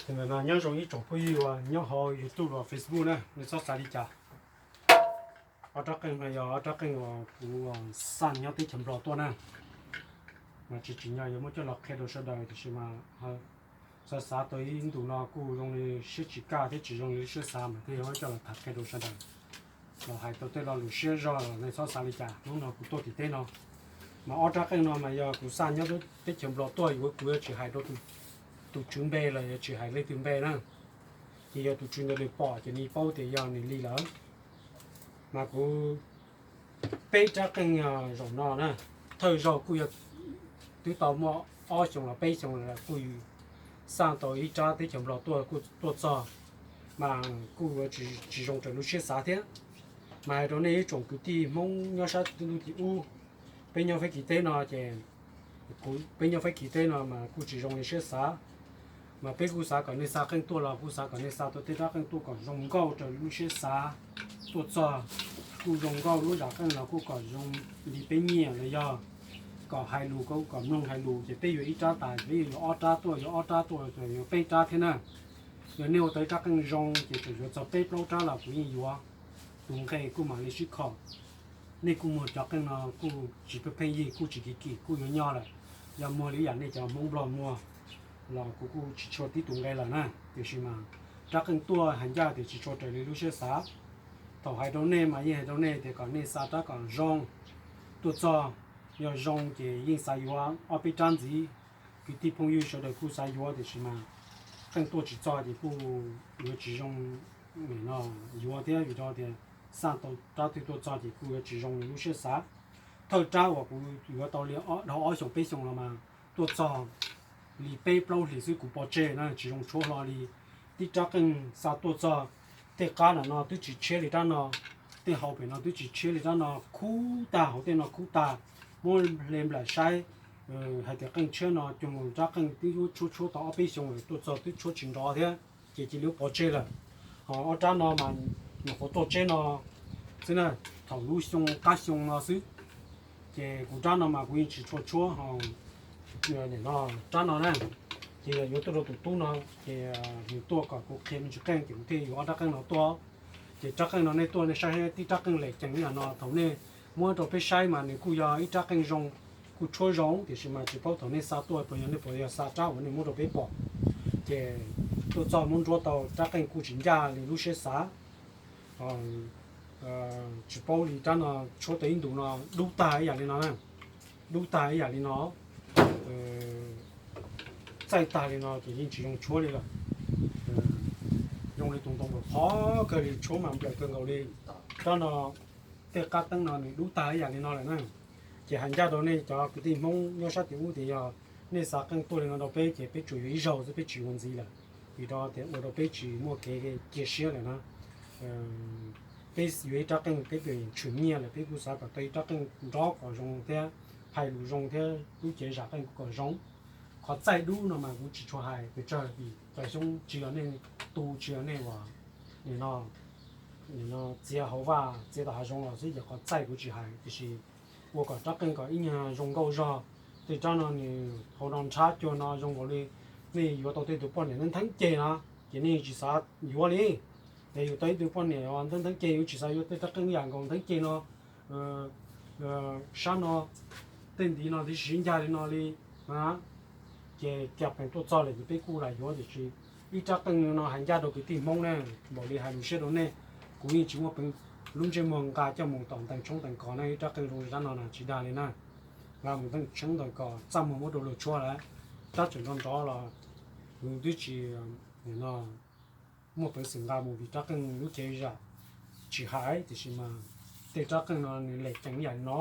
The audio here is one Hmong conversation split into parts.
Nyob zoo ib tsoom phooj ywg uas nyob hauv YouTube los Facebook na, nej txhob xav li cas. Ob rab qeej no yog ob rab qeej uas kuv xa nyob teb chaws Nplog tuaj na. Mas tsis tsim nyog yuav muab coj los qhia rau sawv daws tiam sis mas xav xav tau ib ntus no kuj zoo li siab tsis kaj thiab tsis zoo li siab xav mas thiaj yuav coj los tham qhia rau sawv daws. Los hais tau tej lo lus siab zog los nej txhob xav li cas, hnub no kuv tuaj tim teb no. Mas ob rab qeej no mas yog kuv xa nyob teb chaws Nplog tuaj, yuav kuv yuav tsis hais rau tus tswv npe los yuav tsis hais leej twg npe na. Ces yog tus tswv ntawd nws pom ces nws paub tias yog nws li lawm. Mas kuv peb rab qeej zaum no na, thawj zaug kuj yog twb tau muaj ob xyoos los peb xyoos lawm kuj xa tau ib rab teb chaws Nplog tuaj, tuaj txog mas kuj yuav tsis zoo raws lub siab xav thiab. Mas hais rau nej ib tsoom kwv tij Hmoob nyob sab ntuj tim ub, peb nyob Fab Kis teb no ces, peb nyob Fab Kis teb no mas kuj tsis zoo li siab xav. Mas peb kuj xav kom nej xa qeej tuaj los kuj xav kom nej xa tau tej rab qeej tuaj kom zoo nkauj raws lub siab xav tuaj txog. Kuj zoo nkauj lub zam qeej los kuj kom zoo li peb nyiam los yog kom hais lus kom mloog hais lus ces peb yuav ib rab tas, peb yuav ob rab tuaj, yuav ob rab tuaj, yuav peb rab thiab na. Yog nej ua tau ib rab qeej zoo ces tseem yuav txog peb plaub rab los kuv yeej yuav. Tus nqe kuj mam li sib khom. Nej kuj muag cov qeej no kuj tsis pheej yig, kuj tsis kim kim, kuj yuav nyob lawm. Yog muag li yam nej cov Hmoob Nplog muag los kuv kuj tsis tshua tib tus nqe lawm na. Tiam sis mas rab qeej tuaj hais ncaj tias tsis tshua raws li lub siab xav. Thaum hais rau nej mas yeej hais rau nej tias kom nej xa rab kom zoo tuaj txog. Yog zoo ces yeej xav yuav ob peb rab ntxiv. Kwv tij phooj ywg sawv daws kuj xav yuav tiam sis mas qeej tuaj tsis txog ces kuj yuav tsis zoo no yuav thiab, vim rau tias xa tau rab twg tuaj txog ces kuj yuav tsis zoo li lub siab xav. Thawj rab uas kuv yuav tau li dhau ob xyoos peb xyoos los mas tuaj txog li peb plaub hlis xwb kuv pov tseg na, tsis zoo tshuab hlo li. Tib rab qeej xa tuaj txog, tej qab nram no twb tsis tshiab li rab no, tej hauv pem no twb tsis tshiab li rab no, khub tag, hauv tej no khub tag. Muab hle nplaim saib hais tias qeej tshiab no, cog rab qeej twb yuav tshuab tshuab tau ob peb xyoos lawm tuaj txog twb tshuab tsis nrov thiab, ces cia li pov tseg lawm. Ho ob rab no mas nyuam qhuav tuaj tseb no xwb na, thaum lub xyoo qab xyoo no xwb. Ces kuv rab no mas kuv yeej tsis tshua tshuab. Rab no na, ces yog yuav tuaj rau tus tub no, ces nws tuaj kom kuv qhia me ntsis qeej ces kuv thiaj yuav ob rab qeej no tuaj. Ces rab qeej no nej tuaj nej saib, tib rab qeej lem ceev ib yam no, thaum nej muab rau peb saib mas nws kuj yog ib rab qeej zoo, kuj tshuab zoo, tiam sis mas tsis paub thaum nej xa tuaj puas yog nej puas yog xa rab uas nej muab rau peb pom. Ces tuaj txog muab nruab tau rab qeej kuj tsis ncaj li lub siab xav. Tsis paub li rab no tshuab tau ib ntus no dub tag ib yam li no na, dub tag ib yam li no, txaij tag li no ces yeej tsis zoo tshuab li lawm. Zoo li tus ntoo npaum qhov kawg li, tshuab mas nplawm kawg nkaus li. Rab no tej qab teeb no nws dub tag ib yam li no lawm na. Ces hais ncaj rau nej cov kwv tij Hmoob nyob sab tim ub tias yog nej xa qeej tuaj li no rau peb ces peb tsuas yuav ib zaug xwb, peb tsis ua ntxiv lawm, vim rau tias ua rau peb tsis muaj kev cia siab lawm na. Peb yuav ib rab qeej peb pem tshwm nyiaj lawm, peb kuj xav kom tau ib rab qeej nrov kom zoo thiab, hais lus zoo thiab lub cev zam qeej kuj kom zoo. Qhov txaij dub no mas kuv tsis tshua hais pes tsawg vim cov xyoob tsis yog nej tu, tsis yog nej uas nim no txiav hauv vaj txiav tom hav zoov los xwb, ces qhov txaij kuv tsis hais, tiam sis ua kom rab qeej kom ib nyuag zoo nkauj zog. Tej rab no nws hauv no nrhab cuag no zoo nkaus li nej yuav tau tej tus poj niam ntheeb ceg no, ces nej tsis xav yuav li. Es yus tau ib tug poj niam ntheeb ntheeb ceg yus tsis xav yuav tej rab qeej yam nkaus ntheeb ceg no, sab no, tej ntiv no twb tsis sib ncaj li no li. Ces cas peem tuaj txog lawm ces peb kuj lam yuav tiam sis ib rab qeej no hais ncaj rau kwv tij Hmoob ne, npaum li hais lus siab rau nej, kuv yeej tsis muaj peev lub ntsej muag nqa coj mus tom ntees tshoob ntees kos ne, ib rab qeej zoo li rab no na tsis dag li na. Nqa mus ntees tshoob ntees kos txaj muag muab rau luag tshuab lawm, rab tseem nrov nrov los kuv twb tsis muaj peev xwm nqa mus vim rab qeej lub cev zam tsis hais, tiam sis mas tej rab qeej no nws lem ceev yam li no,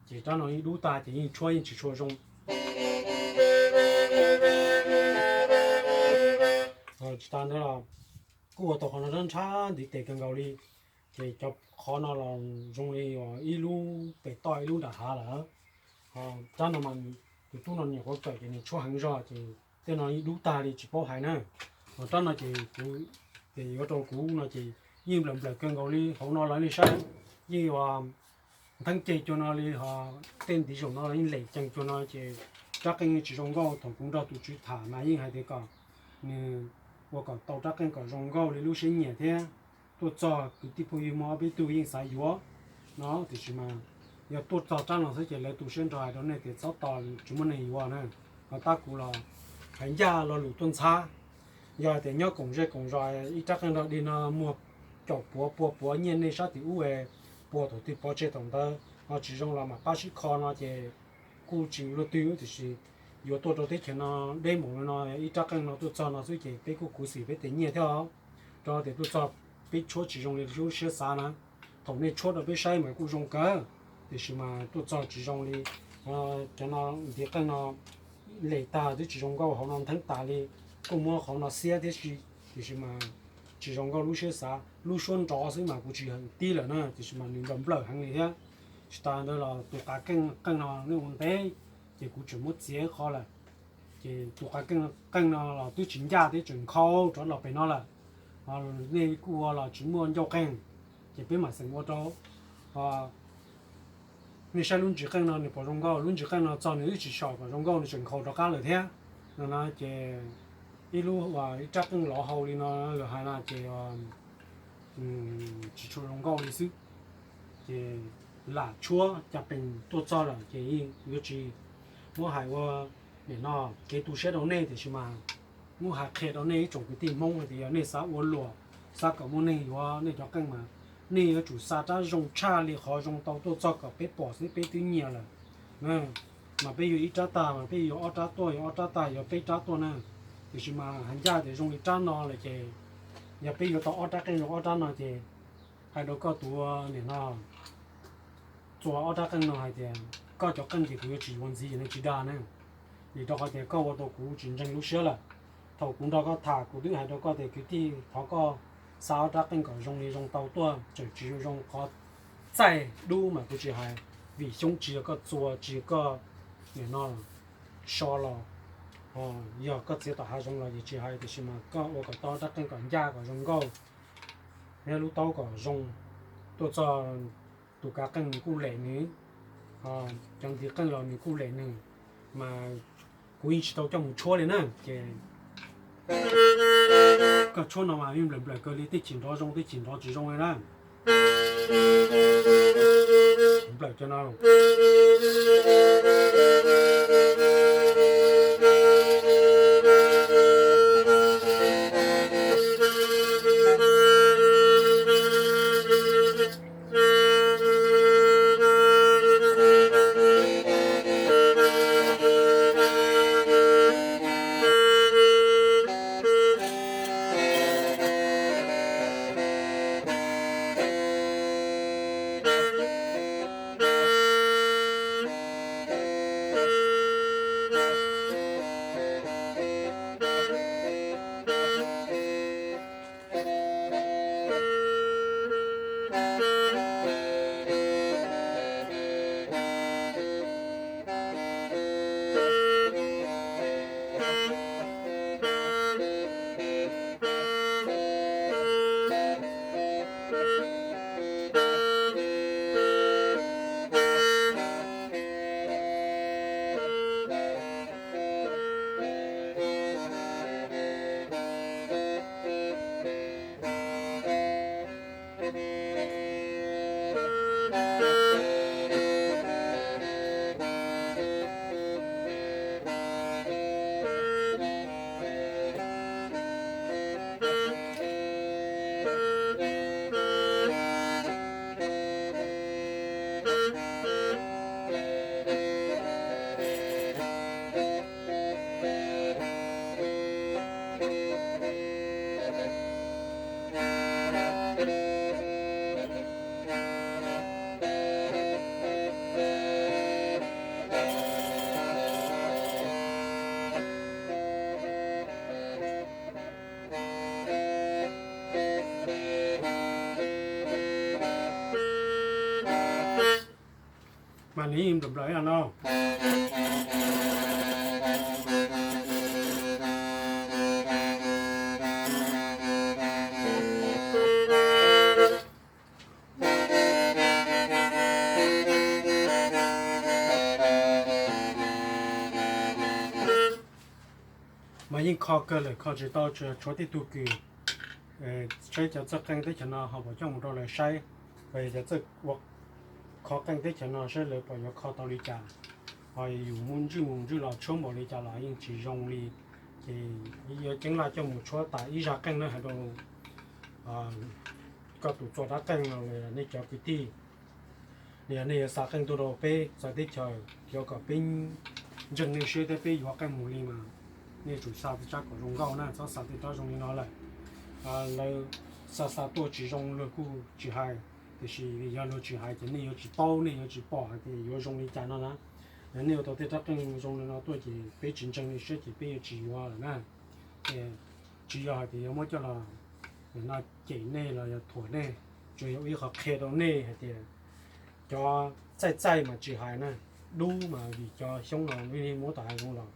ces rab no yeej dub tag ces yeej tshuab yeej tsis tshua zoo. Tsis tas ntawd los kuj ua tau qhov no nrhab nrhab ntiv tes kawg nkaus li, ces cov qhov no los zoo li ib lub pem toj ib lub nram hav lawm. Rab no mas tus tub no nyuam qhuav kawm ces nws tshuab heev zog ces tej no yeej dub tag li tsis paub hais na. Ho rab no ces kuv, ces yuav rau kuv no ces yeej nplawm nplawm kawg nkaus li, hauv no los nej saib yeej ua ntheeb ceg cuag no li, ho tej ntiv zaum no los yeej lem ceev cuag no ces rab qeej yeej tsis zoo nkauj. Thaum kuv nrog tus tswv tham mas yeej hais tias kom nws ua kom tau rab qeej kom zoo nkauj li lub siab nyiam thiab. Tuaj txog kwv tij phooj ywg muaj ob peb tug yeej xav yuav no, tiam sis mas yog tuaj txog rab no xwb ces lawv tu siab nrho hais rau nej tias txhob tos, tsis muaj neeg yuav na. Ho tab kuv los hais ncaj lo lus tuaj ntxhab, yog tias nyob koom zej koom zos ib rab qeej nrog dig no muag caum puav pua puav nyiaj nej sab tim ub es puag thaum twg pov tseg thaum ntawd, ho tsis zoo los mam pab sib kho no ces kuj tsis luaj twg, tiam sis yuav tuaj rau teb chaws no deb npaum li no, ib rab qeej no tuaj txog no xwb ces peb kuj khuv xim peb tes nyiaj thiab os. Rau tias tuaj txog peb tshuab tsis zoo li lub siab xav na, thaum nej tshuab rau peb saib mas kuj zoo kawg, tiam sis mas tuaj txog tsis zoo li cov no, ntiv qeej no lem tag twb tsis zoo nkauj, hauv no ntheeb tas li, kuj muab hauv no xiab thiab si, tiam sis mas tsis zoo nkauj lub siab xav. Lub suab nrov xwb mas kuv tsis heev tib lawm na, tiam sis mas nws nplawm nplawm heev li thiab. Tsis tas ntawd los tus qav qeej no nej ua ntev ces kuv tseem muab txiav ib qho lawm. Ces tus qav qeej no los twb tsis ncaj thiab, tseem nkhaus rov los pem no lawm. Nej kuj ua los tsis muaj ncauj qeej, ces peb mam xeem ua rau nej saib lub ntsis qeej no nws puas zoo nkauj. Lub ntsis qeej no txog nws twb tsis saum kom zoo nkauj, nws tseem nkhaus rov qab lawm thiab no na. Ces ib lub ib rab qeej lov hau li no lawm hais no ces tsis tshua zoo nkauj li xwb. Ces lam tshuab cas pees tuaj txog lawm ces yuav tsis muab hais ua nim no kev tu siab rau nej, tiam sis mas muab hais qhia rau nej ib tsoom kwv tij Hmoob hais tias yog nej xav ua luam, xav kom muaj neeg yuav nej cov qeej mas nej yuav tsum xa rab zoo tshaj li qhov zoo tau tuaj txog kom peb pom xwb peb twb nyiam lawm. Mas peb yuav ib rab tag mas peb yuav ob rab tuaj, yuav ob rab tag yuav peb rab tuaj na. Tiam sis mas hais ncaj tias zoo li rab no lawm ces yog peb yuav tau ob rab qeej zoo ob rab no ces hais rau koj tus nim no txua ob rab qeej no hais tias koj cov qeej ces kuv yuav tsis yuav ntxiv, nej tsis dag ne. Vim rau qhov tias koj ua tau kuv tsis ntseeg lub siab lawm. Thaum kuv nrog koj tham kuv twb hais rau koj tias kwv tij thov koj xa ob rab qeej kom zoo li zoo tau tuaj, tseem tsis zoo zoo qhov txaij dub mas kuv tsis hais, vim xyoob tsis yog koj txua, tsis yog koj nim no so los, yog koj txiav tom hav zoov los yeej tsis hais, tiam sis mas koj ua kom tau ob rab qeej kom ncaj kom zoo nkauj, thiab lub taub kom zoo, tuaj txog tus kav qeej nws kuj lem nws, cov ntiv qeej los nws kuj lem nws, mas kuv yeej tsis tau coj mus tshuab li na ces koj tshuab no mas yeej nplawm nplawm kawg li, tej chim nrov zoo tej chim nrov tsis zoo li na. Nplawm cov no. Mas nws yeej nplawm nplawm no. Mas yeej kho kawg lawm, kho tsis tau, tsuas tshuav tej tug kws saib cov txawj qeej teb chaws no ho pom coj mus rau lawv saib, los yog cov txawj ua kho qeej teb chaws no saib lawv pom yuav kho tau li cas. Ho yus muaj ntswj mus ntswj los tshuab npaum li cas los yeej tsis zoo li. Ces yuav ceeb laj coj mus tshuab tas ib zaj qeej na hais rau koj tus txuas rab qeej no los nej cov kwv tij, yog nej yuav xa qeej tuaj rau peb txawv teb chaws, yuav kom peb ntseeg nej siab thiab peb yuav qeej mus li mas nej tsum xa tej rab kom zoo nkauj na, txhob xa tej rab zoo li no lawm. Lawv xa xa tuaj tsis zoo luag kuj tsis hais, tiam sis yog luag tsis hais ces nej yuav tsis paub, nej yuav tsis pom hais tias yuav zoo li cas no na. Yog nej ua tau tej rab qeej zoo li no tuaj ces peb tsis ntseeg nej siab ces peb yuav tsis yuav lawm na. Ces tsis yog hais tias yuav muab coj los no cem nej los yog thuam nej, tsuas yog ua ib qho qhia rau nej hais tias cov txaij txaij mas tsis hais na, dub mas vim cov xyoob no nej muab tau hais zoo los,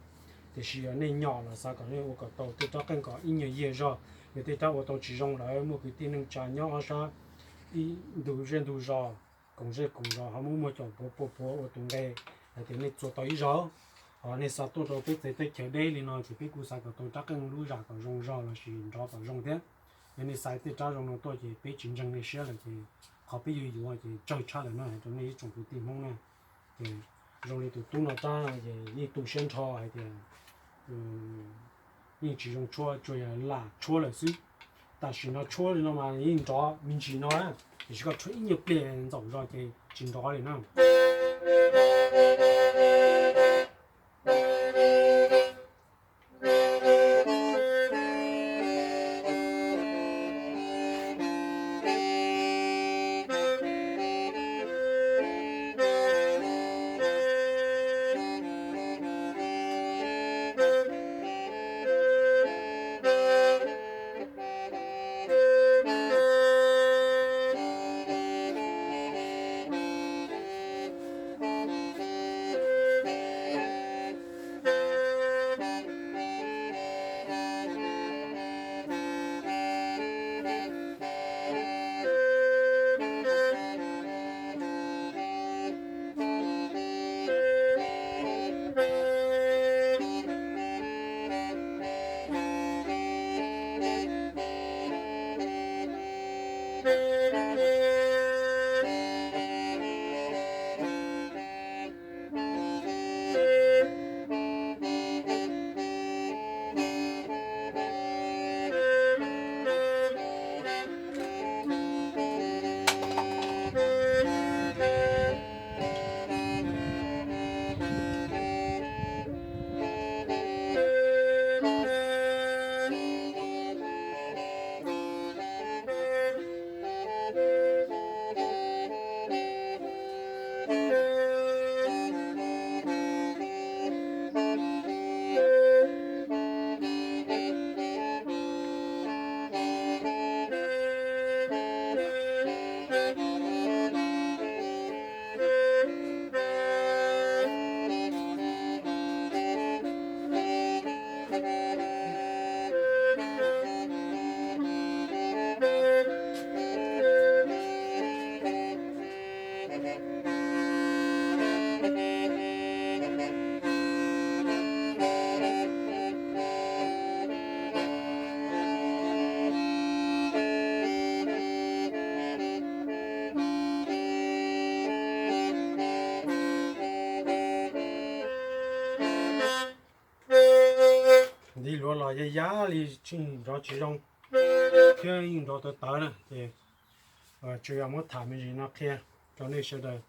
tiam sis yog nej nyom los xav kom nej ua kom tau tej rab qeej kom ib nyuag yiag zog, yog tej rab ua tau tsis zoo lawm muaj kwv tij neej tsa nyob ob sab ib ntug zej ntug zos, koom zej koom zos ho muaj muag caum puav puav puav ua tus nqe hais tias nej txuas tau ib zaug. Ho nej xa tuaj rau peb txawv teb chaws deb li no ces peb kuj xav kom tau rab qeej lub zam kom zoo zog lossis nrov kom zoo thiab. Yog nej xa tej rab zoo no tuaj ces peb tsis ntseeg nej siab lawm ces qhov peb yuav yuav ces tsawg tshaj lawm na hais rau nej ib tsoom kwv tij Hmoob na. Ces zoo li tus tub no rab no ces yeej tu siab nrho hais tias yeej tsis zoo tshuab, tsuas yog lam tshuab lawm xwb. Tam sim no tshuab li no mas yeej nrov me ntsis no na, tiam sis koj tshuab ib nyuag pliag ntxaum zog ces tsis nrov li na. Ntiv luav los yog yam li tsis nrov tsis zoo thiab yeej nrov tawv tawv na ces tsuas yog muab tham me ntsis no qhia rau nej sawv daws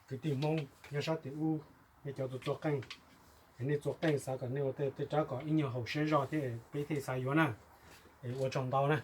kwv tij Hmoob nyob sab tim ub, nej cov txua txua qeej, es nej txua qeej xav kom nej ua tej rab kom ib nyuag haum siab zog thiab peb thiaj xav yuav na. Es ua tsaug ntau na.